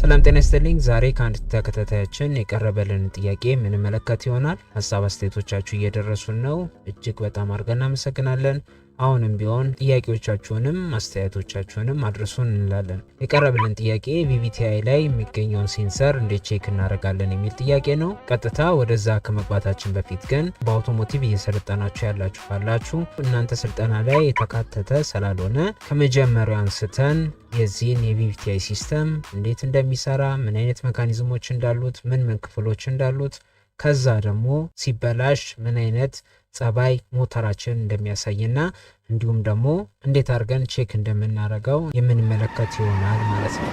ሰላም ጤና ይስጥልኝ። ዛሬ ከአንድ ተከታታያችን የቀረበልን ጥያቄ የምንመለከት ይሆናል። ሀሳብ አስተያየቶቻችሁ እየደረሱን ነው። እጅግ በጣም አድርገን እናመሰግናለን። አሁንም ቢሆን ጥያቄዎቻችሁንም አስተያየቶቻችሁንም አድርሱን እንላለን። የቀረበልን ጥያቄ VVT-i ላይ የሚገኘውን sensor እንዴት check እናደርጋለን የሚል ጥያቄ ነው። ቀጥታ ወደዛ ከመግባታችን በፊት ግን በ automotive እየሰለጠናችሁ ያላችሁ ካላችሁ እናንተ ስልጠና ላይ የተካተተ ስላልሆነ ከመጀመሪያው አንስተን የዚህን የ VVT-i system እንዴት እንደሚሰራ፣ ምን አይነት mechanism ኦች እንዳሉት፣ ምን ምን ክፍሎች እንዳሉት፣ ከዛ ደግሞ ሲበላሽ ምን አይነት ጸባይ ሞተራችን እንደሚያሳይና እንዲሁም ደግሞ እንዴት አድርገን check እንደምናደርገው የምንመለከት ይሆናል ማለት ነው።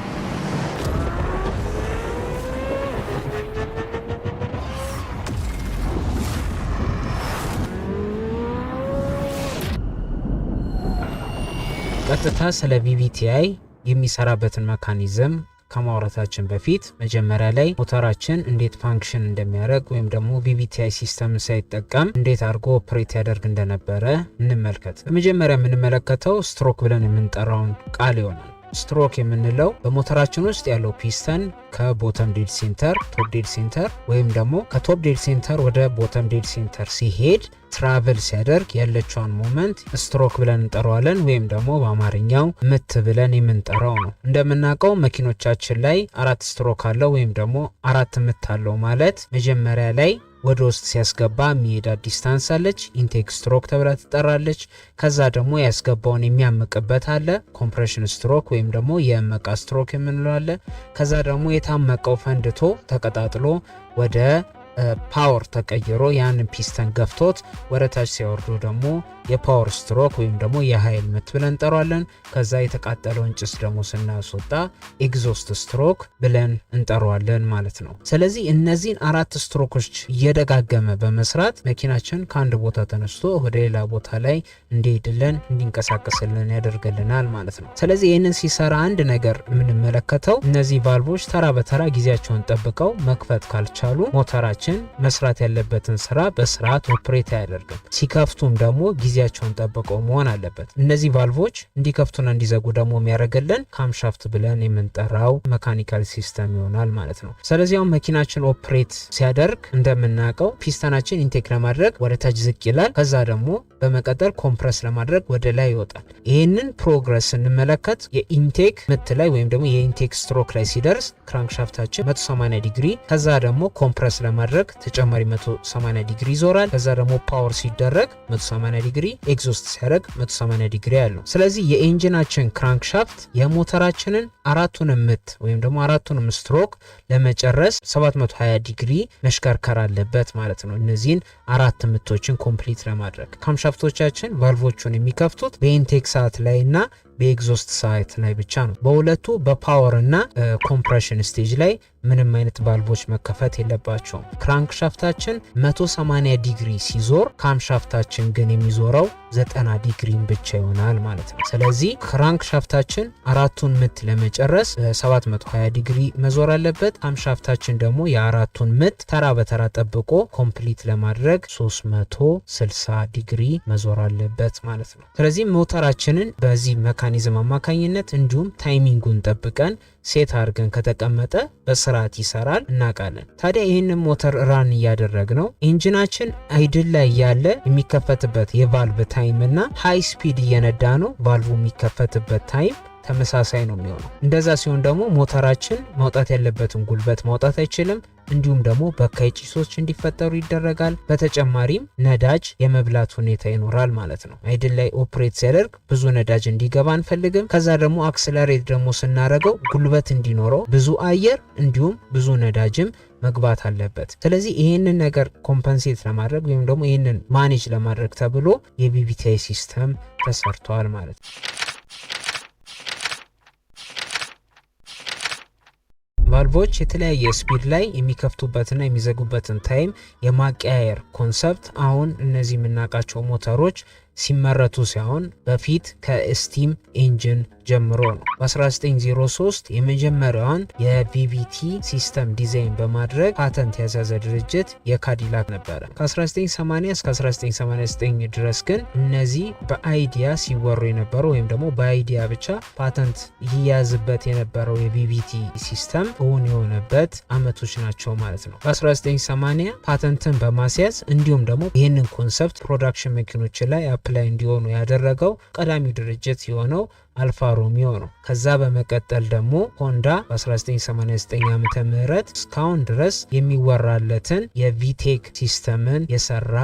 ቀጥታ ስለ VVT-i የሚሰራበትን mechanism ከማውራታችን በፊት መጀመሪያ ላይ ሞተራችን እንዴት function እንደሚያደርግ ወይም ደግሞ VVT-i system ሳይጠቀም እንዴት አድርጎ operate ያደርግ እንደነበረ እንመልከት። በመጀመሪያ የምንመለከተው ስትሮክ ብለን የምንጠራውን ቃል ይሆናል። ስትሮክ የምንለው በሞተራችን ውስጥ ያለው ፒስተን ከ bottom dead center top dead center ወይም ደግሞ ከ top dead center ወደ bottom dead center ሲሄድ travel ሲያደርግ ያለችዋን moment stroke ብለን እንጠራዋለን። ወይም ደግሞ በአማርኛው ምት ብለን የምንጠራው ነው። እንደምናውቀው መኪኖቻችን ላይ አራት ስትሮክ አለው ወይም ደግሞ አራት ምት አለው ማለት መጀመሪያ ላይ ወደ ውስጥ ሲያስገባ የሚሄዳት distance አለች፣ intake stroke ተብላ ትጠራለች። ከዛ ደግሞ ያስገባውን የሚያምቅበት አለ፣ compression stroke ወይም ደግሞ የእመቃ ስትሮክ የምንለው አለ። ከዛ ደግሞ የታመቀው ፈንድቶ ተቀጣጥሎ ወደ power ተቀይሮ ያንን ፒስተን ገፍቶት ወደ ታች ሲያወርዶ ደግሞ የ power stroke ወይም ደግሞ የኃይል ምት ብለን እንጠራዋለን። ከዛ የተቃጠለውን ጭስ ደግሞ ስናስወጣ exhaust stroke ብለን እንጠራዋለን ማለት ነው። ስለዚህ እነዚህን አራት ስትሮኮች እየደጋገመ በመስራት መኪናችን ከአንድ ቦታ ተነስቶ ወደ ሌላ ቦታ ላይ እንዲሄድልን እንዲንቀሳቀስልን ያደርግልናል ማለት ነው። ስለዚህ ይህንን ሲሰራ አንድ ነገር የምንመለከተው እነዚህ ቫልቮች ተራ በተራ ጊዜያቸውን ጠብቀው መክፈት ካልቻሉ ሞተራችን መስራት ያለበትን ስራ በስርዓት operate አያደርግም። ሲከፍቱም ደግሞ ጊዜያቸውን ጠብቀው መሆን አለበት። እነዚህ ቫልቮች እንዲከፍቱና እንዲዘጉ ደግሞ የሚያደርግልን camshaft ብለን የምንጠራው mechanical system ይሆናል ማለት ነው። ስለዚህ አሁን መኪናችን operate ሲያደርግ እንደምናውቀው piston ኣችን intake ለማድረግ ወደ ታች ዝቅ ይላል። ከዛ ደግሞ በመቀጠል compress ለማድረግ ወደ ላይ ይወጣል። ይህንን progress ስንመለከት የ intake ምት ላይ ወይም ደግሞ የ intake stroke ላይ ሲደርስ crankshaft ኣችን 180 ዲግሪ፣ ከዛ ደግሞ compress ለማድረግ ተጨማሪ 180 ዲግሪ ይዞራል። ከዛ ደግሞ power ሲደረግ 180 ዲግሪ፣ exhaust ሲያደርግ 180 ዲግሪ ያለው። ስለዚህ የ engine ኣችን crankshaft የሞተራችንን አራቱንም ምት ወይም ደግሞ አራቱንም ስትሮክ ለመጨረስ 720 ዲግሪ መሽከርከር አለበት ማለት ነው። እነዚህን አራት ምቶችን complete ለማድረግ camshaft ኦቻችን ቫልቮቹን የሚከፍቱት በ intake ሰዓት ላይ እና በ exhaust ሰዓት ላይ ብቻ ነው። በሁለቱ በ power እና compression stage ላይ ምንም አይነት ቫልቮች መከፈት የለባቸውም። crankshaft ኣችን 180 ዲግሪ ሲዞር camshaft ኣችን ግን የሚዞረው 90 ዲግሪን ብቻ ይሆናል ማለት ነው። ስለዚህ crankshaft ኣችን አራቱን ምት ለመጨረስ 720 ዲግሪ መዞር አለበት። camshaft ኣችን ደግሞ የአራቱን ምት ተራ በተራ ጠብቆ complete ለማድረግ 360 ዲግሪ መዞር አለበት ማለት ነው። ስለዚህ ሞተራችንን በዚህ mechanism አማካኝነት እንዲሁም timing ኡን ጠብቀን set አድርገን ከተቀመጠ በስርዓት ይሰራል እናውቃለን። ታዲያ ይህንን ሞተር run እያደረግ ነው engine ኣችን idle ላይ ያለ የሚከፈትበት የ valve time እና high speed እየነዳ ነው ቫልቭ የሚከፈትበት time ተመሳሳይ ነው የሚሆነው። እንደዛ ሲሆን ደግሞ ሞተራችን ማውጣት ያለበትን ጉልበት ማውጣት አይችልም። እንዲሁም ደግሞ በካይ ጭሶች እንዲፈጠሩ ይደረጋል። በተጨማሪም ነዳጅ የመብላት ሁኔታ ይኖራል ማለት ነው። idle ላይ operate ሲያደርግ ብዙ ነዳጅ እንዲገባ አንፈልግም። ከዛ ደግሞ accelerate ደግሞ ስናደርገው ጉልበት እንዲኖረው ብዙ አየር እንዲሁም ብዙ ነዳጅም መግባት አለበት። ስለዚህ ይህንን ነገር compensate ለማድረግ ወይም ደግሞ ይህንን manage ለማድረግ ተብሎ የ VVT-i system ተሰርቷል ማለት ነው። ቫልቮች የተለያየ speed ላይ የሚከፍቱበትና የሚዘጉበትን time የማቀያየር concept አሁን እነዚህ የምናውቃቸው ሞተሮች ሲመረቱ ሳይሆን በፊት ከ steam engine ጀምሮ ነው። በ1903 የመጀመሪያዋን የ VVT system design በማድረግ ፓተንት ያስያዘ ድርጅት የካዲላክ ነበረ። ከ1980 እስከ 1989 ድረስ ግን እነዚህ በ idea ሲወሩ የነበረው ወይም ደግሞ በ idea ብቻ ፓተንት ይያዝበት የነበረው የ VVT system እውን የሆነበት አመቶች ናቸው ማለት ነው። በ1980 ፓተንትን በማስያዝ እንዲሁም ደግሞ ይህንን concept production መኪኖች ላይ apply እንዲሆኑ ያደረገው ቀዳሚው ድርጅት የሆነው አልፋ ሮሚዮ ነው። ከዛ በመቀጠል ደግሞ ሆንዳ በ1989 ዓ.ም እስካሁን ድረስ የሚወራለትን የ VTEC system ን የሰራ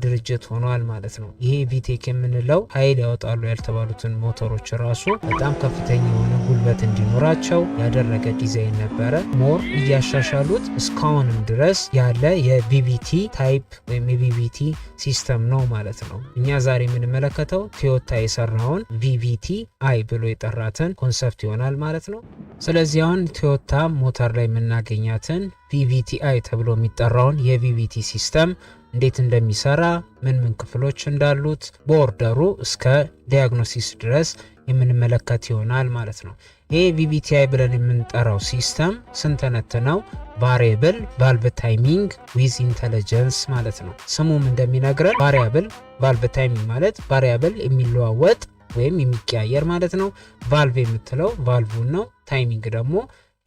ድርጅት ሆኗል ማለት ነው። ይሄ VTEC የምንለው ኃይል ያወጣሉ ያልተባሉትን ሞተሮች ራሱ በጣም ከፍተኛ የሆነ ጉልበት እንዲኖራቸው ያደረገ ዲዛይን ነበረ። More እያሻሻሉት እስካሁንም ድረስ ያለ የ VVT type ወይም የ VVT system ነው ማለት ነው። እኛ ዛሬ የምንመለከተው ቶዮታ የሰራውን VVT i ብሎ የጠራትን concept ይሆናል ማለት ነው። ስለዚህ አሁን ቶዮታ ሞተር ላይ የምናገኛትን VVT-i ተብሎ የሚጠራውን የ VVT system እንዴት እንደሚሰራ፣ ምን ምን ክፍሎች እንዳሉት በ order ኡ እስከ diagnosis ድረስ የምንመለከት ይሆናል ማለት ነው። ይሄ VVT-i ብለን የምንጠራው system ስንተነትነው variable valve timing with intelligence ማለት ነው። ስሙም እንደሚነግረን variable valve timing ማለት variable የሚለዋወጥ ወይም የሚቀያየር ማለት ነው። ቫልቭ የምትለው ቫልቭን ነው። Timing ደግሞ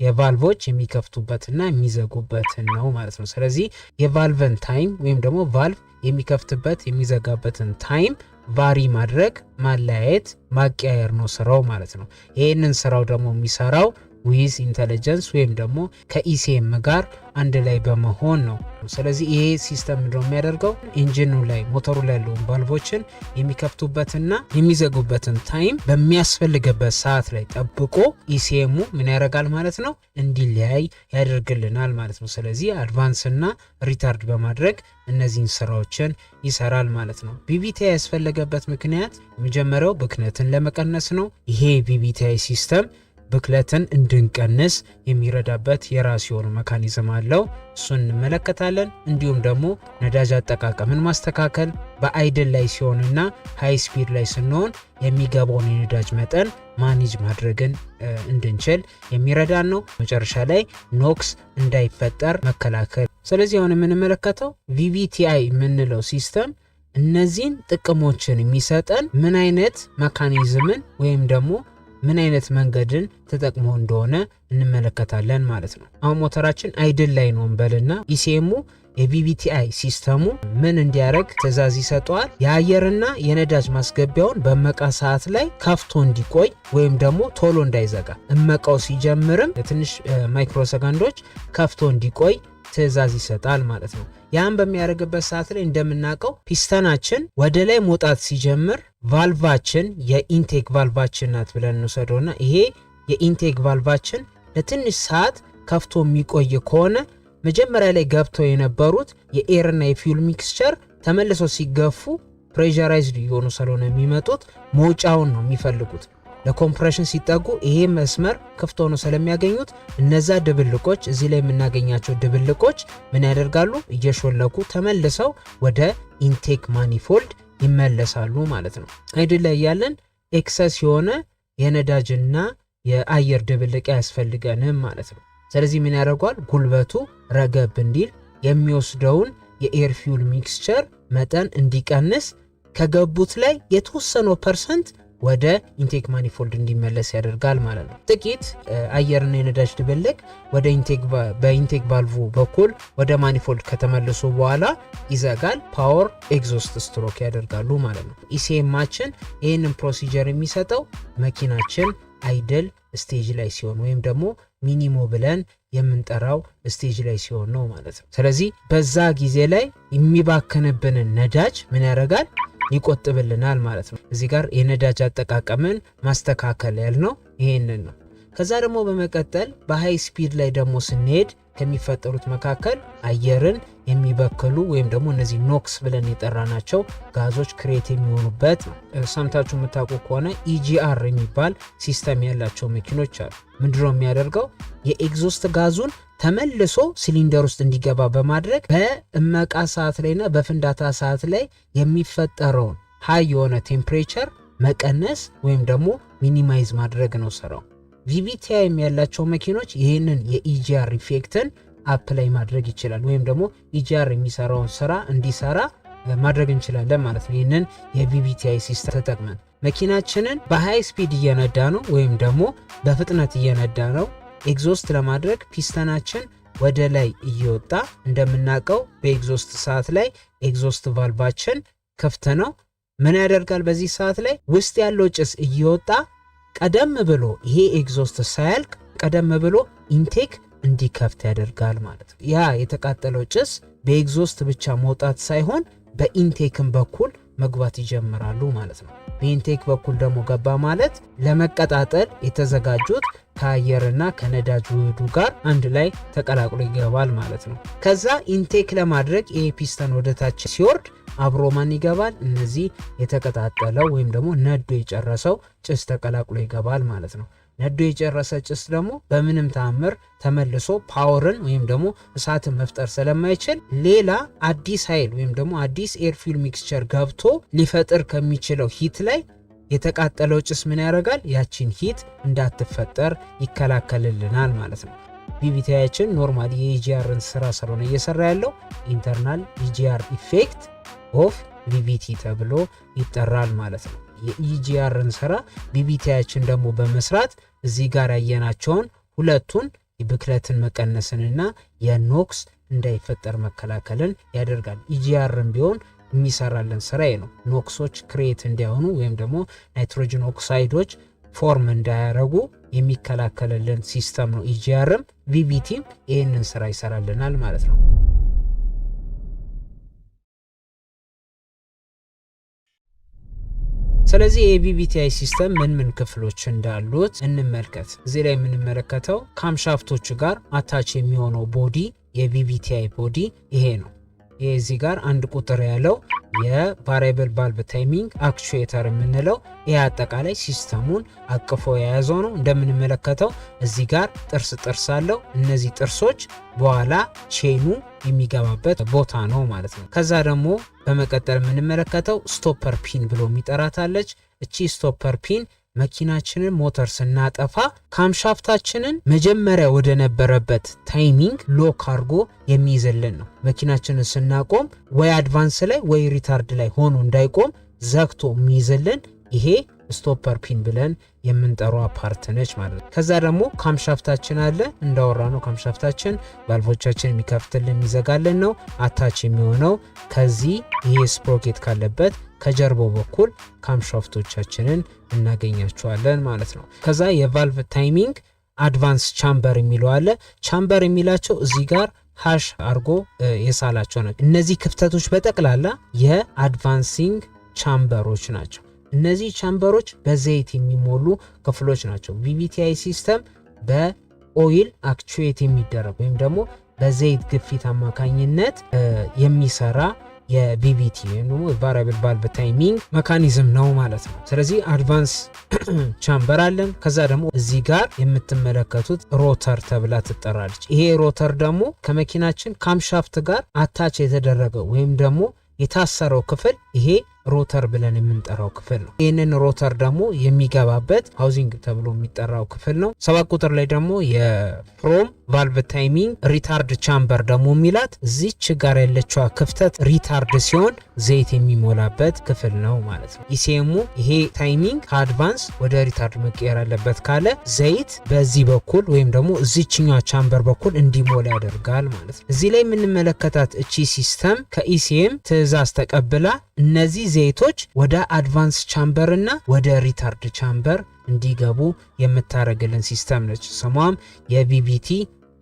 የቫልቮች የሚከፍቱበትና የሚዘጉበትን ነው ማለት ነው። ስለዚህ የ valve ን time ወይም ደግሞ ቫልቭ የሚከፍትበት የሚዘጋበትን time vary ማድረግ፣ ማለያየት፣ ማቀያየር ነው ስራው ማለት ነው። ይህንን ስራው ደግሞ የሚሰራው with intelligence ወይም ደግሞ ከ ECM ጋር አንድ ላይ በመሆን ነው። ስለዚህ ይሄ system ምንድነው የሚያደርገው? Engine ኑ ላይ፣ ሞተሩ ላይ ያለውን ቫልቮችን የሚከፍቱበትና የሚዘጉበትን time በሚያስፈልግበት ሰዓት ላይ ጠብቆ ECM ኡ ምን ያደርጋል ማለት ነው? እንዲለያይ ያደርግልናል ማለት ነው። ስለዚህ advance እና retard በማድረግ እነዚህን ስራዎችን ይሰራል ማለት ነው። VVT-i ያስፈለገበት ምክንያት የመጀመሪያው ብክነትን ለመቀነስ ነው። ይሄ VVT-i system ብክለትን እንድንቀንስ የሚረዳበት የራሱ የሆነ mechanism አለው። እሱን እንመለከታለን። እንዲሁም ደግሞ ነዳጅ አጠቃቀምን ማስተካከል፣ በ idle ላይ ሲሆንና high speed ላይ ስንሆን የሚገባውን የነዳጅ መጠን manage ማድረግን እንድንችል የሚረዳን ነው። መጨረሻ ላይ NOx እንዳይፈጠር መከላከል። ስለዚህ አሁን የምንመለከተው VVT-i የምንለው system እነዚህን ጥቅሞችን የሚሰጠን ምን አይነት mechanism ን ወይም ደግሞ ምን አይነት መንገድን ተጠቅሞ እንደሆነ እንመለከታለን ማለት ነው። አሁን ሞተራችን idle ላይ ነው እንበልና ECM ኡ የ VVT-i system ኡ ምን እንዲያደርግ ትዕዛዝ ይሰጠዋል? የአየርና የነዳጅ ማስገቢያውን በእመቃ ሰዓት ላይ ከፍቶ እንዲቆይ ወይም ደግሞ ቶሎ እንዳይዘጋ፣ እመቃው ሲጀምርም ለትንሽ ማይክሮሰከንዶች ከፍቶ እንዲቆይ ትዕዛዝ ይሰጣል ማለት ነው። ያን በሚያደርግበት ሰዓት ላይ እንደምናውቀው ፒስተናችን ወደ ላይ መውጣት ሲጀምር valve ኣችን የ intake valve ኣችን ናት ብለን እንውሰደውና ይሄ የ intake valve ኣችን ለትንሽ ሰዓት ከፍቶ የሚቆይ ከሆነ መጀመሪያ ላይ ገብተው የነበሩት የ air ና የ fuel mixture ተመልሰው ሲገፉ pressurized እየሆኑ ስለሆነ የሚመጡት መውጫውን ነው የሚፈልጉት። ለ compression ሲጠጉ ይሄ መስመር ክፍት ሆኖ ስለሚያገኙት እነዛ ድብልቆች፣ እዚህ ላይ የምናገኛቸው ድብልቆች ምን ያደርጋሉ? እየሾለኩ ተመልሰው ወደ intake manifold ይመለሳሉ ማለት ነው። Idle ላይ ያለን excess የሆነ የነዳጅና የአየር ድብልቅ አያስፈልገንም ማለት ነው። ስለዚህ ምን ያደርጓል? ጉልበቱ ረገብ እንዲል፣ የሚወስደውን የ air fuel mixture መጠን እንዲቀንስ፣ ከገቡት ላይ የተወሰነው percent ወደ intake manifold እንዲመለስ ያደርጋል ማለት ነው። ጥቂት አየርና የነዳጅ ድብልቅ ወደ intake በ intake valve በኩል ወደ manifold ከተመለሱ በኋላ ይዘጋል። Power exhaust stroke ያደርጋሉ ማለት ነው። ECM ኣችን ይህንን procedure የሚሰጠው መኪናችን idle stage ላይ ሲሆን ወይም ደግሞ minimo ብለን የምንጠራው stage ላይ ሲሆን ነው ማለት ነው። ስለዚህ በዛ ጊዜ ላይ የሚባክንብንን ነዳጅ ምን ያደርጋል? ይቆጥብልናል ማለት ነው። እዚህ ጋር የነዳጅ አጠቃቀምን ማስተካከል ያልነው ይሄንን ነው። ከዛ ደግሞ በመቀጠል በ high speed ላይ ደግሞ ስንሄድ ከሚፈጠሩት መካከል አየርን የሚበክሉ ወይም ደግሞ እነዚህ NOx ብለን የጠራናቸው ጋዞች create የሚሆኑበት ነው። ሰምታችሁ የምታውቁ ከሆነ EGR የሚባል system ያላቸው መኪኖች አሉ። ምንድነው የሚያደርገው? የ exhaust ጋዙን ተመልሶ ሲሊንደር ውስጥ እንዲገባ በማድረግ በእመቃ ሰዓት ላይና በፍንዳታ ሰዓት ላይ የሚፈጠረውን High የሆነ temperature መቀነስ ወይም ደግሞ minimize ማድረግ ነው ስራው። VVTi ያላቸው መኪኖች ይህንን የ EGR effect ን apply ማድረግ ይችላል፣ ወይም ደግሞ EGR የሚሰራውን ስራ እንዲሰራ ማድረግ እንችላለን ማለት ነው። ይህንን የ VVTi system ተጠቅመን መኪናችንን በ high speed እየነዳ ነው ወይም ደግሞ በፍጥነት እየነዳ ነው። Exhaust ለማድረግ ፒስተናችን ወደ ላይ እየወጣ፣ እንደምናውቀው በ exhaust ሰዓት ላይ exhaust valve ኣችን ክፍት ነው። ምን ያደርጋል? በዚህ ሰዓት ላይ ውስጥ ያለው ጭስ እየወጣ ቀደም ብሎ ይሄ exhaust ሳያልቅ ቀደም ብሎ intake እንዲከፍት ያደርጋል ማለት ነው። ያ የተቃጠለው ጭስ በ exhaust ብቻ መውጣት ሳይሆን በ intake ም በኩል መግባት ይጀምራሉ ማለት ነው። በ intake በኩል ደግሞ ገባ ማለት ለመቀጣጠል የተዘጋጁት ከአየርና ከነዳጅ ውህዱ ጋር አንድ ላይ ተቀላቅሎ ይገባል ማለት ነው። ከዛ intake ለማድረግ ይሄ ፒስተን ወደ ታች ሲወርድ አብሮ ማን ይገባል? እነዚህ የተቀጣጠለው ወይም ደግሞ ነዶ የጨረሰው ጭስ ተቀላቅሎ ይገባል ማለት ነው። ነዶ የጨረሰ ጭስ ደግሞ በምንም ተአምር ተመልሶ power ን ወይም ደግሞ እሳትን መፍጠር ስለማይችል ሌላ አዲስ ኃይል ወይም ደግሞ አዲስ air fuel mixture ገብቶ ሊፈጥር ከሚችለው heat ላይ የተቃጠለው ጭስ ምን ያደርጋል? ያቺን heat እንዳትፈጠር ይከላከልልናል ማለት ነው። VVTi ያችን normally የ EGR ን ስራ ስለሆነ እየሰራ ያለው internal EGR effect of VVT ተብሎ ይጠራል ማለት ነው። የ EGR ን ስራ VVTi ያችን ደግሞ በመስራት እዚህ ጋር ያየናቸውን ሁለቱን የብክለትን መቀነስንና የ NOx እንዳይፈጠር መከላከልን ያደርጋል። EGR ን ቢሆን የሚሰራልን ስራ ነው። NOx ኦች create እንዳይሆኑ ወይም ደግሞ nitrogen oxide ኦች form እንዳያረጉ የሚከላከልልን system ነው። EGR ም VVT ም ይህንን ስራ ይሰራልናል ማለት ነው። ስለዚህ የ VVTi system ምን ምን ክፍሎች እንዳሉት እንመልከት። እዚህ ላይ የምንመለከተው camshaft ኦቹ ጋር attach የሚሆነው body፣ የ VVTi body ይሄ ነው። ይሄ እዚህ ጋር አንድ ቁጥር ያለው የ variable valve timing actuator የምንለው ይሄ አጠቃላይ system ኡን አቅፎ የያዘው ነው። እንደምንመለከተው እዚህ ጋር ጥርስ ጥርስ አለው። እነዚህ ጥርሶች በኋላ chain ኡ የሚገባበት ቦታ ነው ማለት ነው። ከዛ ደግሞ በመቀጠል የምንመለከተው stopper pin ብሎ የሚጠራት አለች። እቺ stopper pin መኪናችንን ሞተር ስናጠፋ camshaft ኣችንን መጀመሪያ ወደ ነበረበት timing lock አድርጎ የሚይዝልን ነው። መኪናችንን ስናቆም ወይ advance ላይ ወይ retard ላይ ሆኖ እንዳይቆም ዘግቶ የሚይዝልን ይሄ stopper pin ብለን የምንጠራው part ነች ማለት ነው። ከዛ ደግሞ camshaft ኣችን አለ። እንዳወራነው camshaft ኣችን valve ኦቻችን የሚከፍትልን የሚዘጋልን ነው። Attach የሚሆነው ከዚህ ይሄ sprocket ካለበት ከጀርባው በኩል camshaft ኦቻችንን እናገኛቸዋለን ማለት ነው። ከዛ የ valve timing advance chamber የሚለው አለ። Chamber የሚላቸው እዚህ ጋር hash አርጎ የሳላቸው ናቸው። እነዚህ ክፍተቶች በጠቅላላ የ advancing chamber ኦች ናቸው። እነዚህ chamber ኦች በዘይት የሚሞሉ ክፍሎች ናቸው። VVTi system በ oil actuate የሚደረግ ወይም ደግሞ በዘይት ግፊት አማካኝነት የሚሰራ የ VVT ወይም ደግሞ variable valve timing mechanism ነው ማለት ነው። ስለዚህ advance chamber አለን። ከዛ ደግሞ እዚህ ጋር የምትመለከቱት rotor ተብላ ትጠራለች። ይሄ rotor ደግሞ ከመኪናችን camshaft ጋር attach የተደረገው ወይም ደግሞ የታሰረው ክፍል ይሄ rotor ብለን የምንጠራው ክፍል ነው። ይህንን rotor ደግሞ የሚገባበት housing ተብሎ የሚጠራው ክፍል ነው። 7 ቁጥር ላይ ደግሞ የ from valve timing retard chamber ደግሞ የሚላት እዚች ጋር ያለችዋ ክፍተት retard ሲሆን ዘይት የሚሞላበት ክፍል ነው ማለት ነው። ECM ኡ ይሄ timing ከ advance ወደ retard መቀየር አለበት ካለ ዘይት በዚህ በኩል ወይም ደግሞ እዚችኛዋ chamber በኩል እንዲሞላ ያደርጋል ማለት ነው። እዚህ ላይ የምንመለከታት እቺ system ከ ECM ትዕዛዝ ተቀብላ እነዚህ ዘይቶች ወደ advance chamber እና ወደ retard chamber እንዲገቡ የምታደርግልን system ነች። ስሟም የ VVT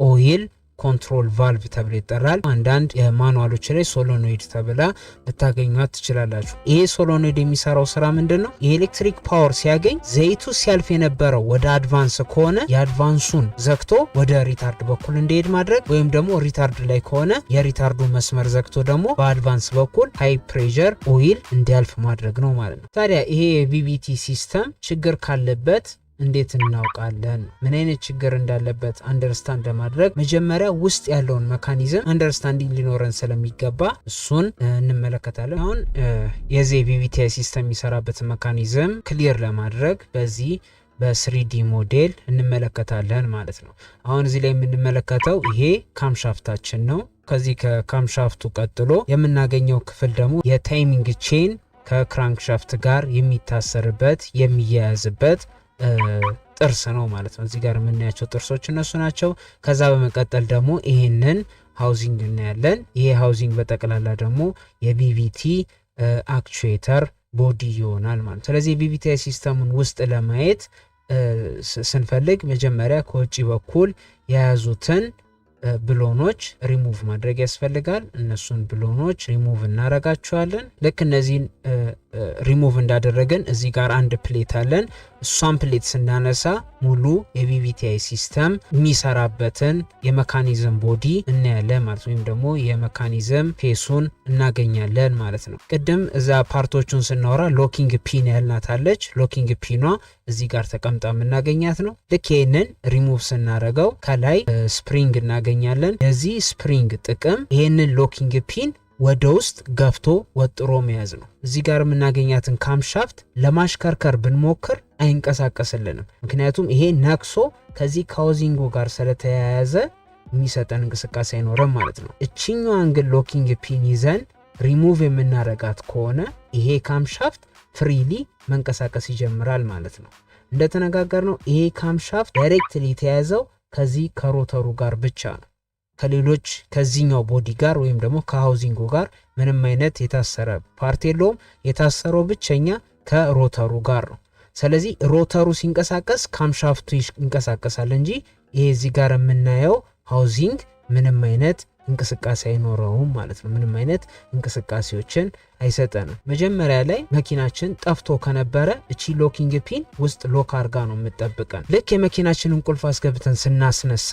oil control valve ተብሎ ይጠራል። አንዳንድ የ manual ኦች ላይ solenoid ተብላ ልታገኟት ትችላላችሁ። ይሄ solenoid የሚሰራው ስራ ምንድን ነው? የኤሌክትሪክ power ሲያገኝ ዘይቱ ሲያልፍ የነበረው ወደ advance ከሆነ የ advance ኡን ዘግቶ ወደ retard በኩል እንዲሄድ ማድረግ፣ ወይም ደግሞ retard ላይ ከሆነ የ retard ኡ መስመር ዘግቶ ደግሞ በ advance በኩል high pressure oil እንዲያልፍ ማድረግ ነው ማለት ነው። ታዲያ ይሄ የ VVT system ችግር ካለበት እንዴት እናውቃለን? ምን አይነት ችግር እንዳለበት understand ለማድረግ መጀመሪያ ውስጥ ያለውን mechanism understanding ሊኖረን ስለሚገባ እሱን እንመለከታለን። አሁን የዚህ VVTi system የሚሰራበትን mechanism clear ለማድረግ በዚህ በ 3D model እንመለከታለን ማለት ነው። አሁን እዚህ ላይ የምንመለከተው ይሄ camshaft ኣችን ነው። ከዚህ ከ camshaft ኡ ቀጥሎ የምናገኘው ክፍል ደግሞ የ timing chain ከ crankshaft ጋር የሚታሰርበት፣ የሚያያዝበት ጥርስ ነው ማለት ነው። እዚህ ጋር የምናያቸው ጥርሶች እነሱ ናቸው። ከዛ በመቀጠል ደግሞ ይሄንን housing እናያለን። ይሄ housing በጠቅላላ ደግሞ የ VVT actuator body ይሆናል ማለት ነው። ስለዚህ የ VVT system ኡን ውስጥ ለማየት ስንፈልግ መጀመሪያ ከውጭ በኩል የያዙትን ብሎኖች ሪሙቭ ማድረግ ያስፈልጋል። እነሱን ብሎኖች ሪሙቭ እናረጋቸዋለን። ልክ እነዚህን ሪሙቭ እንዳደረግን እዚህ ጋር አንድ plate አለን። እሷን plate ስናነሳ ሙሉ የ VVTi system የሚሰራበትን የ mechanism body እናያለን ማለት፣ ወይም ደግሞ የ mechanism face ኡን እናገኛለን ማለት ነው። ቅድም እዛ part ኦቹን ስናወራ locking pin ያልናት አለች። Locking pin ኗ እዚህ ጋር ተቀምጣ የምናገኛት ነው። ልክ ይህንን ሪሙቭ ስናረገው ከላይ spring እናገኛለን። የዚህ spring ጥቅም ይህንን locking pin ወደ ውስጥ ገፍቶ ወጥሮ መያዝ ነው። እዚህ ጋር የምናገኛትን camshaft ለማሽከርከር ብንሞክር አይንቀሳቀስልንም። ምክንያቱም ይሄ ነክሶ ከዚህ ከ housing ኡ ጋር ስለተያያዘ የሚሰጠን እንቅስቃሴ አይኖርም ማለት ነው። እችኛዋን ግን locking pin ይዘን ሪሙቭ የምናረጋት ከሆነ ይሄ camshaft freely መንቀሳቀስ ይጀምራል ማለት ነው። እንደተነጋገርነው ይሄ camshaft directly የተያዘው ከዚህ ከ rotor ኡ ጋር ብቻ ነው። ከሌሎች ከዚህኛው body ጋር ወይም ደግሞ ከ housing ኡ ጋር ምንም አይነት የታሰረ part የለውም። የታሰረው ብቸኛ ከ rotor ኡ ጋር ነው። ስለዚህ rotor ኡ ሲንቀሳቀስ camshaft ኡ ይንቀሳቀሳል እንጂ ይሄ እዚህ ጋር የምናየው housing ምንም አይነት እንቅስቃሴ አይኖረውም ማለት ነው። ምንም አይነት እንቅስቃሴዎችን አይሰጠንም። መጀመሪያ ላይ መኪናችን ጠፍቶ ከነበረ እቺ locking pin ውስጥ lock አርጋ ነው የምትጠብቀን። ልክ የመኪናችንን ቁልፍ አስገብተን ስናስነሳ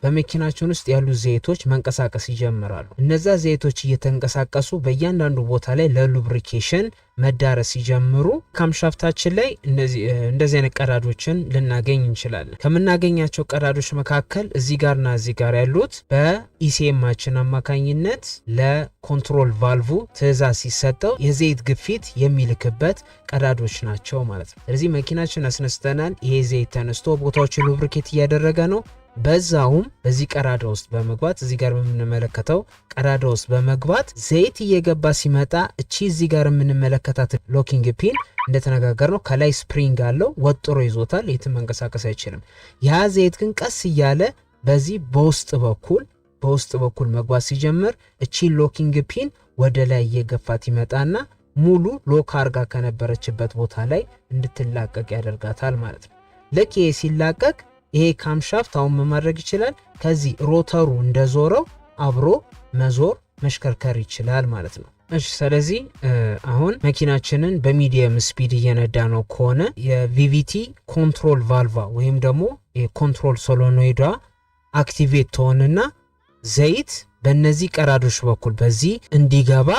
በመኪናችን ውስጥ ያሉ ዘይቶች መንቀሳቀስ ይጀምራሉ። እነዛ ዘይቶች እየተንቀሳቀሱ በእያንዳንዱ ቦታ ላይ ለ lubrication መዳረስ ሲጀምሩ camshaft ኣችን ላይ እንደዚህ አይነት ቀዳዶችን ልናገኝ እንችላለን። ከምናገኛቸው ቀዳዶች መካከል እዚህ ጋርና እዚህ ጋር ያሉት በ ECM ኣችን አማካኝነት ለ control valve ትዕዛዝ ሲሰጠው የዘይት ግፊት የሚልክበት ቀዳዶች ናቸው ማለት ነው። ስለዚህ መኪናችን አስነስተናል። ይሄ ዘይት ተነስቶ ቦታዎችን lubricate እያደረገ ነው። በዛውም በዚህ ቀዳዳ ውስጥ በመግባት፣ እዚህ ጋር በምንመለከተው ቀዳዳ ውስጥ በመግባት ዘይት እየገባ ሲመጣ እቺ እዚህ ጋር የምንመለከታት locking pin እንደተነጋገርነው ከላይ spring አለው፣ ወጥሮ ይዞታል፣ የትም መንቀሳቀስ አይችልም። ያ ዘይት ግን ቀስ እያለ በዚህ በውስጥ በኩል መግባት ሲጀምር እቺ locking pin ወደ ላይ እየገፋት ይመጣና ሙሉ lock አርጋ ከነበረችበት ቦታ ላይ እንድትላቀቅ ያደርጋታል ማለት ነው። ልክ ይሄ ሲላቀቅ ይሄ camshaft አሁን ምን ማድረግ ይችላል? ከዚህ rotor ኡ እንደዞረው አብሮ መዞር፣ መሽከርከር ይችላል ማለት ነው። እሺ፣ ስለዚህ አሁን መኪናችንን በ medium speed እየነዳነው ከሆነ የ VVT control valve ወይም ደግሞ የ control solenoid ዷ activate ትሆንና ዘይት በእነዚህ ቀዳዶች በኩል በዚህ እንዲገባ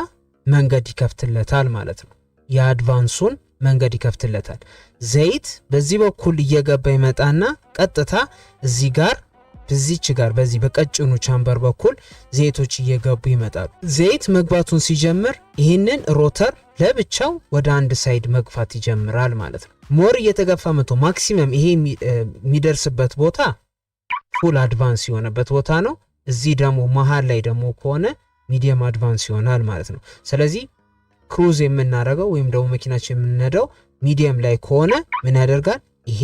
መንገድ ይከፍትለታል ማለት ነው። የ advance ኡን መንገድ ይከፍትለታል። ዘይት በዚህ በኩል እየገባ ይመጣና ቀጥታ እዚህ ጋር፣ በዚች ጋር፣ በዚህ በቀጭኑ chamber በኩል ዘይቶች እየገቡ ይመጣሉ። ዘይት መግባቱን ሲጀምር ይህንን rotor ለብቻው ወደ አንድ side መግፋት ይጀምራል ማለት ነው። More እየተገፋ መቶ maximum ይሄ የሚደርስበት ቦታ full advance የሆነበት ቦታ ነው። እዚህ ደግሞ መሀል ላይ ደግሞ ከሆነ medium advance ይሆናል ማለት ነው። ስለዚህ cruise የምናደርገው ወይም ደግሞ መኪናችን የምንነዳው medium ላይ ከሆነ ምን ያደርጋል? ይሄ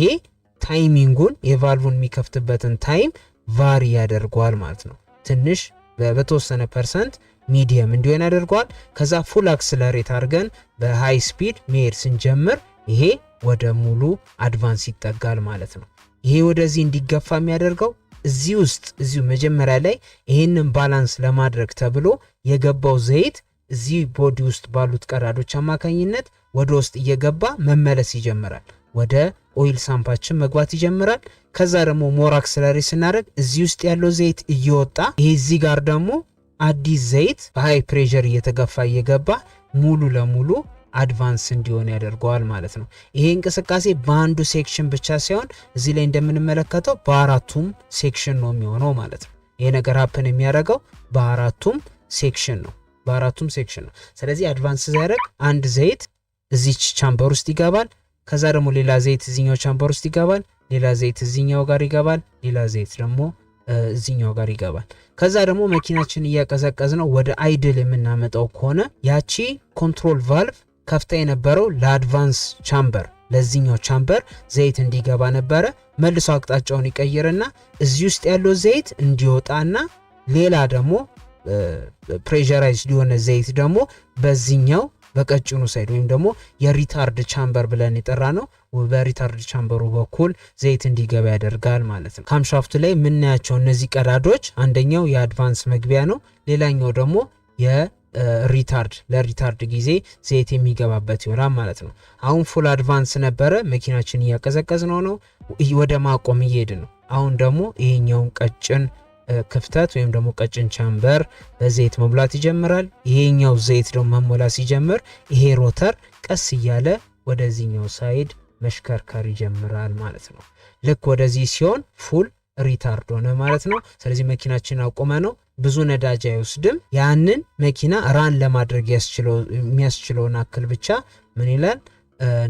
timing ኡን፣ የ ቫልቡን የሚከፍትበትን time vary ያደርገዋል ማለት ነው። ትንሽ በተወሰነ percent medium እንዲሆን ያደርገዋል። ከዛ full accelerate አድርገን በ high speed መሄድ ስንጀምር ይሄ ወደ ሙሉ advance ይጠጋል ማለት ነው። ይሄ ወደዚህ እንዲገፋ የሚያደርገው እዚህ ውስጥ እዚሁ መጀመሪያ ላይ ይሄንን balance ለማድረግ ተብሎ የገባው ዘይት እዚህ body ውስጥ ባሉት ቀዳዶች አማካኝነት ወደ ውስጥ እየገባ መመለስ ይጀምራል። ወደ oil sump ኣችን መግባት ይጀምራል። ከዛ ደግሞ more accelerate ስናደርግ እዚህ ውስጥ ያለው ዘይት እየወጣ ይሄ እዚህ ጋር ደግሞ አዲስ ዘይት በ high pressure እየተገፋ እየገባ ሙሉ ለሙሉ advance እንዲሆን ያደርገዋል ማለት ነው። ይሄ እንቅስቃሴ በአንዱ section ብቻ ሳይሆን እዚህ ላይ እንደምንመለከተው በአራቱም section ነው የሚሆነው ማለት ነው። ይሄ ነገር happen የሚያደርገው በአራቱም section ነው፣ በአራቱም section ነው። ስለዚህ advance ሲያደርግ አንድ ዘይት እዚች chamber ውስጥ ይገባል። ከዛ ደግሞ ሌላ ዘይት እዚኛው chamber ውስጥ ይገባል። ሌላ ዘይት እዚኛው ጋር ይገባል። ሌላ ዘይት ደግሞ እዚኛው ጋር ይገባል። ከዛ ደግሞ መኪናችን እያቀዘቀዝ ነው ወደ idle የምናመጣው ከሆነ ያቺ control valve ከፍታ የነበረው ለ advance chamber፣ ለዚህኛው chamber ዘይት እንዲገባ ነበረ። መልሶ አቅጣጫውን ይቀይርና እዚህ ውስጥ ያለው ዘይት እንዲወጣና ሌላ ደግሞ pressurized የሆነ ዘይት ደግሞ በዚህኛው በቀጭኑ side ወይም ደግሞ የ retard chamber ብለን የጠራነው በ retard chamber ኡ በኩል ዘይት እንዲገባ ያደርጋል ማለት ነው። Camshaft ኡ ላይ የምናያቸው እነዚህ ቀዳዶች አንደኛው የ advance መግቢያ ነው። ሌላኛው ደግሞ የ retard፣ ለ retard ጊዜ ዘይት የሚገባበት ይሆናል ማለት ነው። አሁን full advance ነበረ፣ መኪናችን እያቀዘቀዝ ነው፣ ወደ ማቆም እየሄድ ነው። አሁን ደግሞ ይሄኛውን ቀጭን ክፍተት ወይም ደግሞ ቀጭን chamber በዘይት መሙላት ይጀምራል። ይሄኛው ዘይት ደግሞ መሞላት ሲጀምር ይሄ rotor ቀስ እያለ ወደዚህኛው side መሽከርከር ይጀምራል ማለት ነው። ልክ ወደዚህ ሲሆን full retard ሆነ ማለት ነው። ስለዚህ መኪናችን አቁመነው ብዙ ነዳጅ አይወስድም። ያንን መኪና run ለማድረግ የሚያስችለውን ያክል ብቻ ምን ይላል፣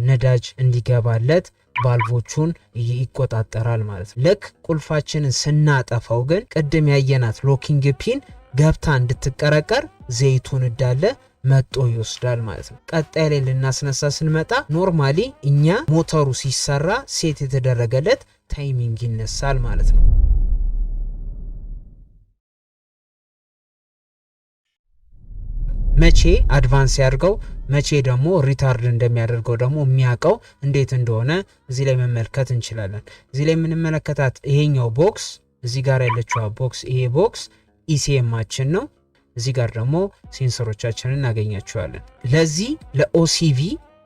ነዳጅ እንዲገባለት ቫልቮቹን ይቆጣጠራል ማለት ነው። ልክ ቁልፋችንን ስናጠፋው ግን ቅድም ያየናት locking pin ገብታ እንድትቀረቀር ዘይቱን እንዳለ መጦ ይወስዳል ማለት ነው። ቀጣይ ላይ ልናስነሳ ስንመጣ normally እኛ ሞተሩ ሲሰራ set የተደረገለት timing ይነሳል ማለት ነው። መቼ advance ያድርገው፣ መቼ ደግሞ retard እንደሚያደርገው ደግሞ የሚያውቀው እንዴት እንደሆነ እዚህ ላይ መመልከት እንችላለን። እዚህ ላይ የምንመለከታት ይሄኛው box፣ እዚህ ጋር ያለችዋ box፣ ይሄ box ECM ኣችን ነው። እዚህ ጋር ደግሞ sensor ኦቻችንን እናገኛቸዋለን። ለዚህ ለ OCV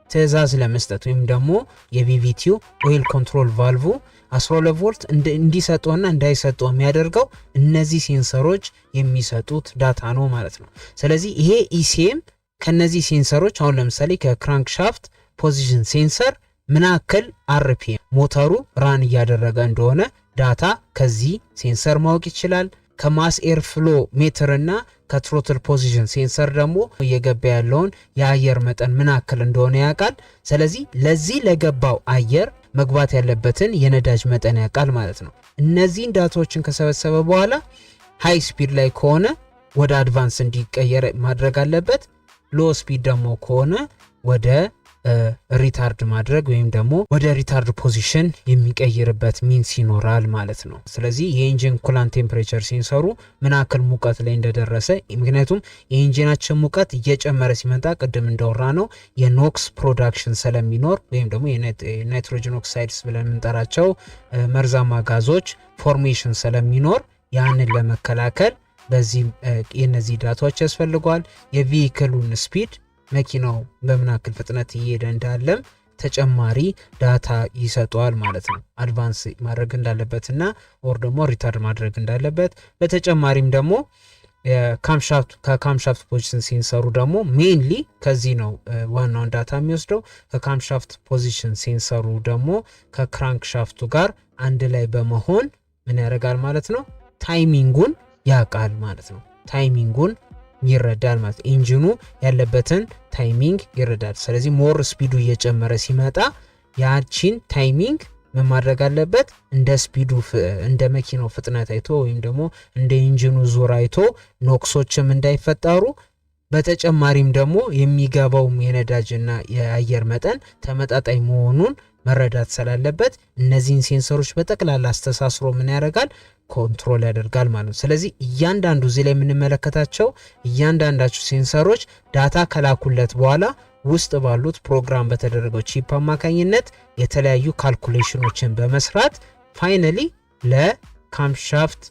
ትዕዛዝ ለመስጠት ወይም ደግሞ የ VVT ው oil control valve 12 ቮልት እንዲሰጠውና እንዳይሰጠው የሚያደርገው እነዚህ sensor ኦች የሚሰጡት data ነው ማለት ነው። ስለዚህ ይሄ ECM ከነዚህ sensor ኦች አሁን ለምሳሌ ከ crankshaft position sensor ምን ያክል RPM ሞተሩ run እያደረገ እንደሆነ data ከዚህ sensor ማወቅ ይችላል። ከ mass air flow meter እና ከ throttle position sensor ደግሞ እየገባ ያለውን የአየር መጠን ምን ያክል እንደሆነ ያውቃል። ስለዚህ ለዚህ ለገባው አየር መግባት ያለበትን የነዳጅ መጠን ያውቃል ማለት ነው። እነዚህን data ዎችን ከሰበሰበ በኋላ high speed ላይ ከሆነ ወደ advance እንዲቀየር ማድረግ አለበት። Low speed ደግሞ ከሆነ ወደ retard ማድረግ ወይም ደግሞ ወደ retard position የሚቀይርበት means ይኖራል ማለት ነው። ስለዚህ የ engine coolant temperature sensor ኡ ምን ያክል ሙቀት ላይ እንደደረሰ፣ ምክንያቱም የ engine ኣችን ሙቀት እየጨመረ ሲመጣ ቅድም እንዳወራነው የ NOx production ስለሚኖር ወይም ደግሞ የ nitrogen oxides ብለን የምንጠራቸው መርዛማ ጋዞች formation ስለሚኖር ያንን ለመከላከል በዚህ የነዚህ data ዎች ያስፈልገዋል። የ vehicle ኡን speed፣ መኪናው በምን ያክል ፍጥነት እየሄደ እንዳለም ተጨማሪ data ይሰጠዋል ማለት ነው። Advance ማድረግ እንዳለበትና or ደግሞ retard ማድረግ እንዳለበት። በተጨማሪም ደግሞ ከ camshaft position sensor ኡ ደግሞ mainly ከዚህ ነው ዋናውን data የሚወስደው። ከ camshaft position sensor ኡ ደግሞ ከ crankshaft ኡ ጋር አንድ ላይ በመሆን ምን ያደርጋል ማለት ነው? Timing ኡን ያውቃል ማለት ነው። Timing ኡን ይረዳል ማለት ነው። Engine ኡ ያለበትን timing ይረዳል። ስለዚህ more speed ኡ እየጨመረ ሲመጣ ያቺን timing ምን ማድረግ አለበት? እንደ speed ኡ፣ እንደ መኪናው ፍጥነት አይቶ ወይም ደግሞ እንደ engine ኡ ዙር አይቶ NOx ኦችም እንዳይፈጠሩ፣ በተጨማሪም ደግሞ የሚገባውም የነዳጅና የአየር መጠን ተመጣጣኝ መሆኑን መረዳት ስላለበት እነዚህን sensor ኦች በጠቅላላ አስተሳስሮ ምን ያደርጋል? Control ያደርጋል ማለት ነው። ስለዚህ እያንዳንዱ እዚህ ላይ የምንመለከታቸው እያንዳንዳቸው sensor ኦች data ከላኩለት በኋላ ውስጥ ባሉት ፕሮግራም በተደረገው chip አማካኝነት የተለያዩ calculation ኦችን በመስራት finally ለ camshaft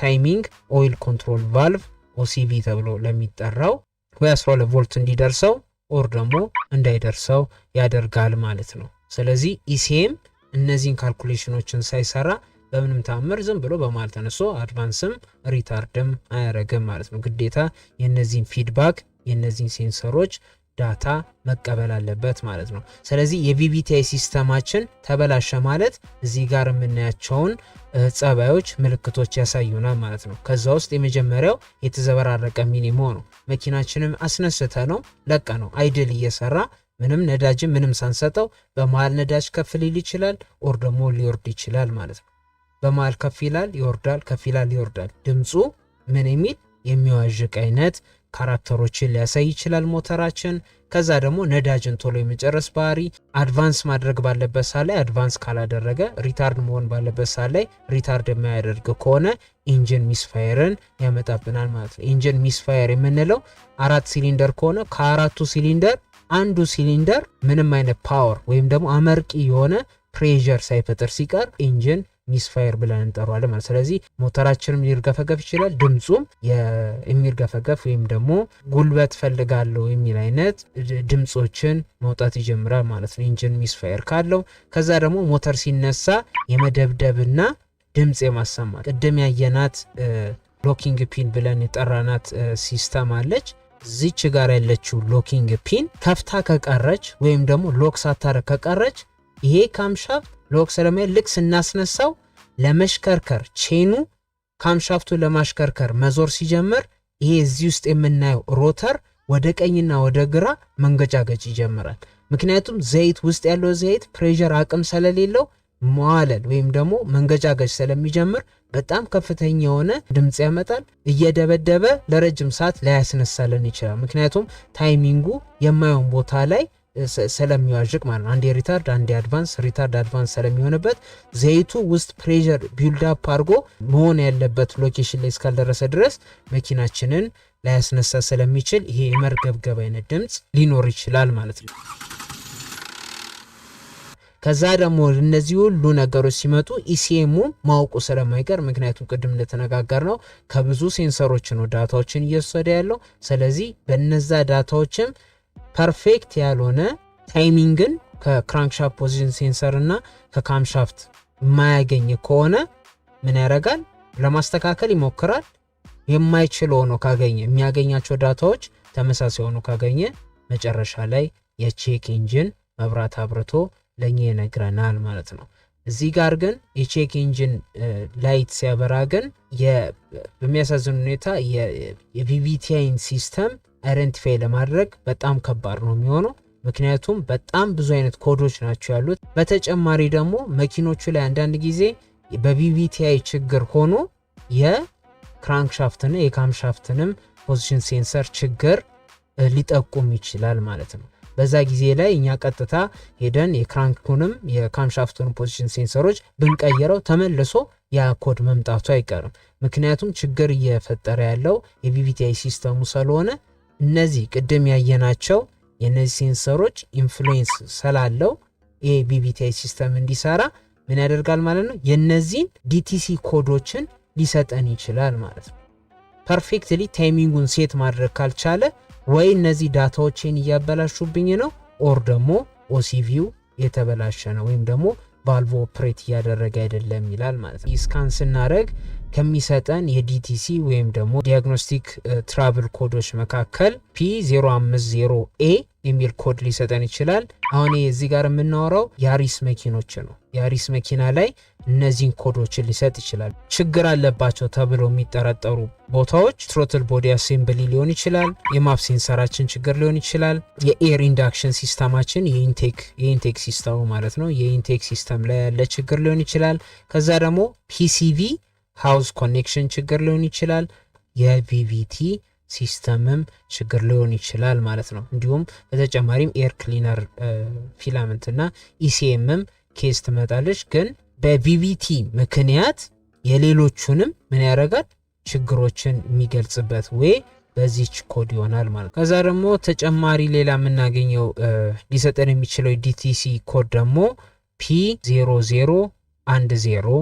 timing oil control valve OCV ተብሎ ለሚጠራው ወይ 12 ቮልት እንዲደርሰው or ደግሞ እንዳይደርሰው ያደርጋል ማለት ነው። ስለዚህ ECM እነዚህን calculation ኦችን ሳይሰራ በምንም ተአምር ዝም ብሎ በመሀል ተነስቶ advance ም retard ም አያረግም ማለት ነው። ግዴታ የነዚህን feedback፣ የነዚህን sensor ኦች data መቀበል አለበት ማለት ነው። ስለዚህ የ VVTi system ኣችን ተበላሸ ማለት እዚህ ጋር የምናያቸውን ጸባዮች፣ ምልክቶች ያሳዩናል ማለት ነው። ከዛ ውስጥ የመጀመሪያው የተዘበራረቀ ሚኒሞ ነው። መኪናችንም አስነስተነው ለቀነው idle እየሰራ ምንም ነዳጅም ምንም ሳንሰጠው በመሃል ነዳጅ ከፍ ሊል ይችላል፣ or ደግሞ ሊወርድ ይችላል ማለት ነው። በመሃል ከፍ ይላል፣ ይወርዳል፣ ከፍ ይላል፣ ይወርዳል። ድምፁ ምን የሚል የሚዋዥቅ አይነት character ኦችን ሊያሳይ ይችላል ሞተራችን። ከዛ ደግሞ ነዳጅን ቶሎ የመጨረስ ባህሪ፣ advance ማድረግ ባለበት ሰዓት ላይ advance ካላደረገ፣ retard መሆን ባለበት ሰዓት ላይ retard የማያደርግ ከሆነ engine misfire ን ያመጣብናል ማለት ነው። Engine misfire የምንለው አራት ሲሊንደር ከሆነ ከአራቱ ሲሊንደር አንዱ ሲሊንደር ምንም አይነት power ወይም ደግሞ አመርቂ የሆነ pressure ሳይፈጥር ሲቀር engine misfire ብለን እንጠራዋለን ማለት። ስለዚህ ሞተራችንም ሊርገፈገፍ ይችላል። ድምፁም የሚርገፈገፍ ወይም ደግሞ ጉልበት ፈልጋለሁ የሚል አይነት ድምፆችን መውጣት ይጀምራል ማለት ነው engine misfire ካለው። ከዛ ደግሞ ሞተር ሲነሳ የመደብደብና ድምፅ የማሰማት፣ ቅድም ያየናት locking pin ብለን የጠራናት system አለች። እዚች ጋር ያለችው locking pin ከፍታ ከቀረች ወይም ደግሞ lock ሳታረግ ከቀረች ይሄ camshaft lock ስለማይ ልክ ስናስነሳው ለመሽከርከር chain ኑ camshaft ኡ ለማሽከርከር መዞር ሲጀምር ይሄ እዚህ ውስጥ የምናየው rotor ወደ ቀኝና ወደ ግራ መንገጫገጭ ይጀምራል። ምክንያቱም ዘይት ውስጥ ያለው ዘይት pressure አቅም ስለሌለው መዋለል ወይም ደግሞ መንገጫገጭ ስለሚጀምር በጣም ከፍተኛ የሆነ ድምፅ ያመጣል። እየደበደበ ለረጅም ሰዓት ላያስነሳልን ይችላል። ምክንያቱም timing ኡ የማይሆን ቦታ ላይ ስለሚዋዥቅ ማለት ነው። አንዴ retard፣ አንዴ advance፣ retard፣ advance ስለሚሆንበት ዘይቱ ውስጥ pressure build up አድርጎ መሆን ያለበት location ላይ እስካልደረሰ ድረስ መኪናችንን ላያስነሳ ስለሚችል ይሄ የመርገብገብ አይነት ድምፅ ሊኖር ይችላል ማለት ነው። ከዛ ደግሞ እነዚህ ሁሉ ነገሮች ሲመጡ ECM ኡ ማወቁ ስለማይቀር፣ ምክንያቱም ቅድም እንደተነጋገርነው ከብዙ sensor ኦች ነው data ዎችን እየወሰደ ያለው። ስለዚህ በነዛ data ዎችም perfect ያልሆነ timing ን ከ crankshaft position sensor እና ከ camshaft የማያገኝ ከሆነ ምን ያደርጋል? ለማስተካከል ይሞክራል። የማይችል ሆኖ ካገኘ፣ የሚያገኛቸው data ዎች ተመሳሳይ ሆኖ ካገኘ መጨረሻ ላይ የ check engine መብራት አብርቶ ለእኛ ይነግረናል ማለት ነው። እዚህ ጋር ግን የ check engine light ሲያበራ ግን በሚያሳዝን ሁኔታ የ VVTi ን system identify ለማድረግ በጣም ከባድ ነው የሚሆነው። ምክንያቱም በጣም ብዙ አይነት ኮዶች ናቸው ያሉት። በተጨማሪ ደግሞ መኪኖቹ ላይ አንዳንድ ጊዜ በ VVTi ችግር ሆኖ የ crankshaft ና የ camshaft ንም position sensor ችግር ሊጠቁም ይችላል ማለት ነው። በዛ ጊዜ ላይ እኛ ቀጥታ ሄደን የክራንኩንም የካምሻፍቱንም ፖዚሽን ሴንሰሮች ብንቀይረው ተመልሶ ያ ኮድ መምጣቱ አይቀርም። ምክንያቱም ችግር እየፈጠረ ያለው የ VVTi system ኡ ስለሆነ እነዚህ ቅድም ያየናቸው የእነዚህ sensor ኦች influence ስላለው ይሄ VVTi system እንዲሰራ ምን ያደርጋል ማለት ነው? የነዚህን DTC ኮዶችን ሊሰጠን ይችላል ማለት ነው። Perfectly timing ኡን set ማድረግ ካልቻለ ወይ እነዚህ data ዎችን እያበላሹብኝ ነው or ደግሞ OCV ው የተበላሸ ነው ወይም ደግሞ valve operate እያደረገ አይደለም ይላል ማለት ነው። Scan ስናደረግ ከሚሰጠን የ DTC ወይም ደግሞ diagnostic trouble ኮዶች መካከል P050 A የሚል ኮድ ሊሰጠን ይችላል። አሁን እዚህ ጋር የምናወራው ያሪስ መኪኖች ነው። ያሪስ መኪና ላይ እነዚህን ኮዶችን ሊሰጥ ይችላል። ችግር አለባቸው ተብለው የሚጠረጠሩ ቦታዎች throttle body assembly ሊሆን ይችላል። የ MAP sensor ኣችን ችግር ሊሆን ይችላል። የ air induction system ኣችን የ intake system ኡ ማለት ነው። የ intake system ላይ ያለ ችግር ሊሆን ይችላል። ከዛ ደግሞ PCV hose connection ችግር ሊሆን ይችላል። የ VVT system ም ችግር ሊሆን ይችላል ማለት ነው። እንዲሁም በተጨማሪም air cleaner filament እና ECM ም case ትመጣለች። ግን በ VVT ምክንያት የሌሎቹንም ምን ያደርጋል፣ ችግሮችን የሚገልጽበት way በዚች ኮድ ይሆናል ማለት ነው። ከዛ ደግሞ ተጨማሪ ሌላ የምናገኘው ሊሰጠን የሚችለው DTC code ደግሞ P0010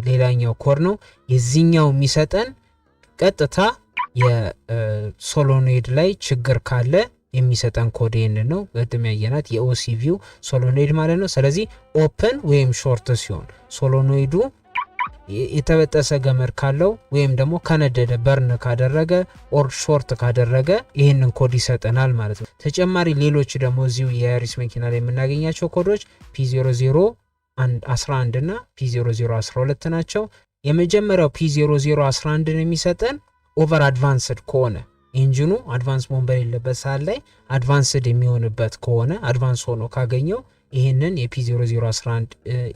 ሌላኛው ኮድ ነው። የዚህኛው የሚሰጠን ቀጥታ የ solenoid ላይ ችግር ካለ የሚሰጠን ኮድ ይህንን ነው። ቅድም ያየናት የ OCV ው solenoid ማለት ነው። ስለዚህ open ወይም short ሲሆን solenoid ኡ የተበጠሰ ገመድ ካለው ወይም ደግሞ ከነደደ፣ burn ካደረገ or short ካደረገ ይህንን ኮድ ይሰጠናል ማለት ነው። ተጨማሪ ሌሎች ደግሞ እዚሁ የያሪስ መኪና ላይ የምናገኛቸው ኮዶች P0011 እና P0012 ናቸው። የመጀመሪያው P0011 የሚሰጠን over advanced ከሆነ፣ engine ኑ advance መሆን በሌለበት ሰዓት ላይ advanced የሚሆንበት ከሆነ፣ advance ሆኖ ካገኘው ይህንን የ P0011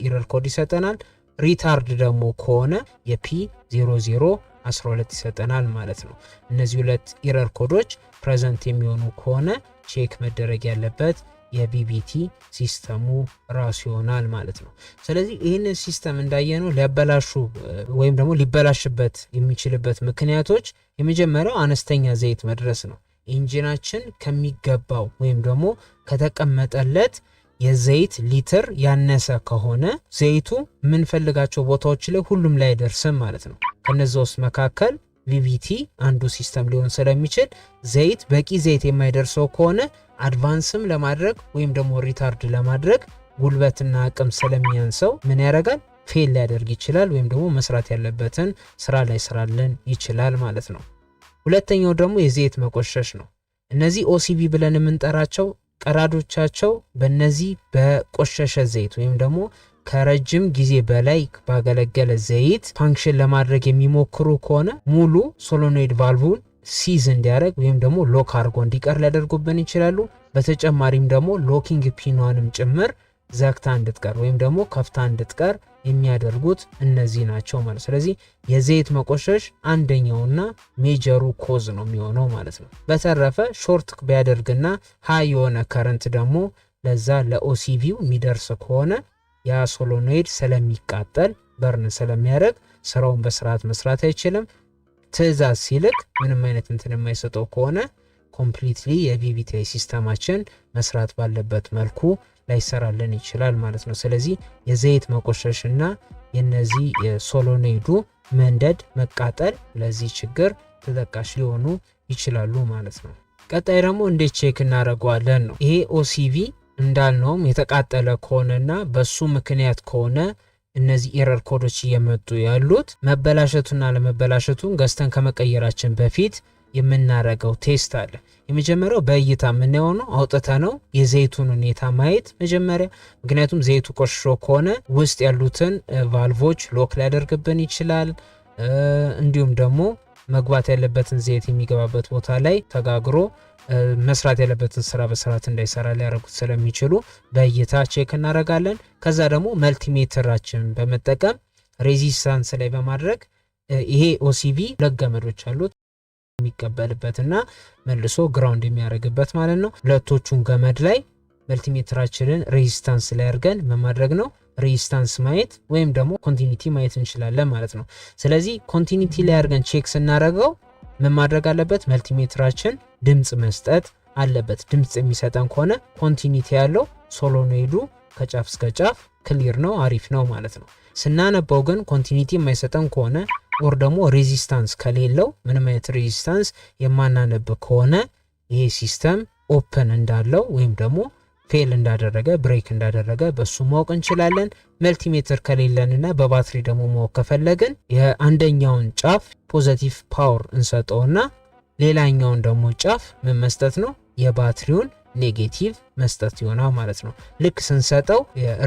error code ይሰጠናል። Retard ደግሞ ከሆነ የ P0012 ይሰጠናል ማለት ነው። እነዚህ ሁለት error ኮዶች present የሚሆኑ ከሆነ check መደረግ ያለበት የ VVT system ኡ ራሱ ይሆናል ማለት ነው። ስለዚህ ይህንን system እንዳየነው ሊያበላሹ ወይም ደግሞ ሊበላሽበት የሚችልበት ምክንያቶች የመጀመሪያው አነስተኛ ዘይት መድረስ ነው። Engine ኣችን ከሚገባው ወይም ደግሞ ከተቀመጠለት የዘይት ሊትር ያነሰ ከሆነ ዘይቱ የምንፈልጋቸው ቦታዎች ላይ ሁሉም ላይ አይደርስም ማለት ነው። ከነዚ ውስጥ መካከል VVT አንዱ system ሊሆን ስለሚችል ዘይት በቂ ዘይት የማይደርሰው ከሆነ advance ም ለማድረግ ወይም ደግሞ retard ለማድረግ ጉልበትና አቅም ስለሚያንሰው ምን ያደርጋል? Fail ሊያደርግ ይችላል ወይም ደግሞ መስራት ያለበትን ስራ ላይሰራልን ይችላል ማለት ነው። ሁለተኛው ደግሞ የዘይት መቆሸሽ ነው። እነዚህ OCV ብለን የምንጠራቸው ቀዳዳዎቻቸው በእነዚህ በቆሸሸ ዘይት ወይም ደግሞ ከረጅም ጊዜ በላይ ባገለገለ ዘይት function ለማድረግ የሚሞክሩ ከሆነ ሙሉ solenoid valve ን seize እንዲያደርግ ወይም ደግሞ lock አድርጎ እንዲቀር ሊያደርጉብን ይችላሉ። በተጨማሪም ደግሞ locking pin ኗንም ጭምር ዘግታ እንድትቀር ወይም ደግሞ ከፍታ እንድትቀር የሚያደርጉት እነዚህ ናቸው ማለት። ስለዚህ የዘይት መቆሸሽ አንደኛውና major ኡ cause ነው የሚሆነው ማለት ነው። በተረፈ short ቢያደርግና high የሆነ current ደግሞ ለዛ ለ OCV ው የሚደርስ ከሆነ ያ solenoid ስለሚቃጠል፣ burn ስለሚያደርግ ስራውን በስርዓት መስራት አይችልም። ትዕዛዝ ሲልክ ምንም አይነት እንትን የማይሰጠው ከሆነ completely የ VVTi system ኣችን መስራት ባለበት መልኩ ላይሰራልን ይችላል ማለት ነው። ስለዚህ የዘይት መቆሸሽና የነዚህ የ solenoid ኡ መንደድ፣ መቃጠል ለዚህ ችግር ተጠቃሽ ሊሆኑ ይችላሉ ማለት ነው። ቀጣይ ደግሞ እንዴት check እናደርገዋለን ነው። ይሄ OCV እንዳልነውም የተቃጠለ ከሆነና በሱ ምክንያት ከሆነ እነዚህ error ኮዶች እየመጡ ያሉት፣ መበላሸቱና አለመበላሸቱን ገዝተን ከመቀየራችን በፊት የምናረገው test አለ። የመጀመሪያው በእይታ የምናየው ነው። አውጥተን ነው የዘይቱን ሁኔታ ማየት መጀመሪያ። ምክንያቱም ዘይቱ ቆሽሾ ከሆነ ውስጥ ያሉትን valve ኦች lock ሊያደርግብን ይችላል። እንዲሁም ደግሞ መግባት ያለበትን ዘይት የሚገባበት ቦታ ላይ ተጋግሮ መስራት ያለበትን ስራ በስርዓት እንዳይሰራ ሊያደርጉት ስለሚችሉ በእይታ check እናደርጋለን። ከዛ ደግሞ multimeter ኣችን በመጠቀም resistance ላይ በማድረግ፣ ይሄ OCV ሁለት ገመዶች አሉት፣ የሚቀበልበትና መልሶ ground የሚያደርግበት ማለት ነው። ሁለቶቹን ገመድ ላይ multimeter ኣችንን resistance ላይ አድርገን በማድረግ ነው resistance ማየት ወይም ደግሞ continuity ማየት እንችላለን ማለት ነው። ስለዚህ continuity ላይ አድርገን check ስናደርገው ምን ማድረግ አለበት? Multimeter ኣችን ድምፅ መስጠት አለበት። ድምፅ የሚሰጠን ከሆነ continuity ያለው solenoid ኡ ከጫፍ እስከ ጫፍ clear ነው፣ አሪፍ ነው ማለት ነው። ስናነበው ግን continuity የማይሰጠን ከሆነ or ደግሞ resistance ከሌለው፣ ምንም አይነት resistance የማናነብ ከሆነ ይሄ system open እንዳለው ወይም ደግሞ fail እንዳደረገ፣ break እንዳደረገ በሱ ማወቅ እንችላለን። Multimeter ከሌለንና በባትሪ ደግሞ ማወቅ ከፈለግን የአንደኛውን ጫፍ positive power እንሰጠውና ሌላኛውን ደግሞ ጫፍ ምን መስጠት ነው? የባትሪውን negative መስጠት ይሆናል ማለት ነው። ልክ ስንሰጠው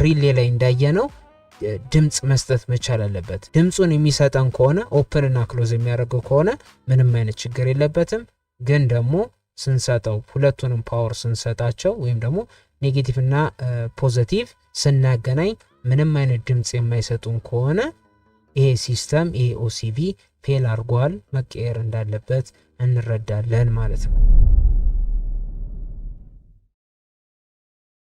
relay ላይ እንዳየነው ድምፅ መስጠት መቻል አለበት። ድምፁን የሚሰጠን ከሆነ፣ open እና close የሚያደርገው ከሆነ ምንም አይነት ችግር የለበትም። ግን ደግሞ ስንሰጠው፣ ሁለቱንም power ስንሰጣቸው ወይም ደግሞ negative እና positive ስናገናኝ ምንም አይነት ድምፅ የማይሰጡን ከሆነ ይሄ system፣ ይሄ OCV fail አድርጓል፣ መቀየር እንዳለበት እንረዳለን ማለት ነው።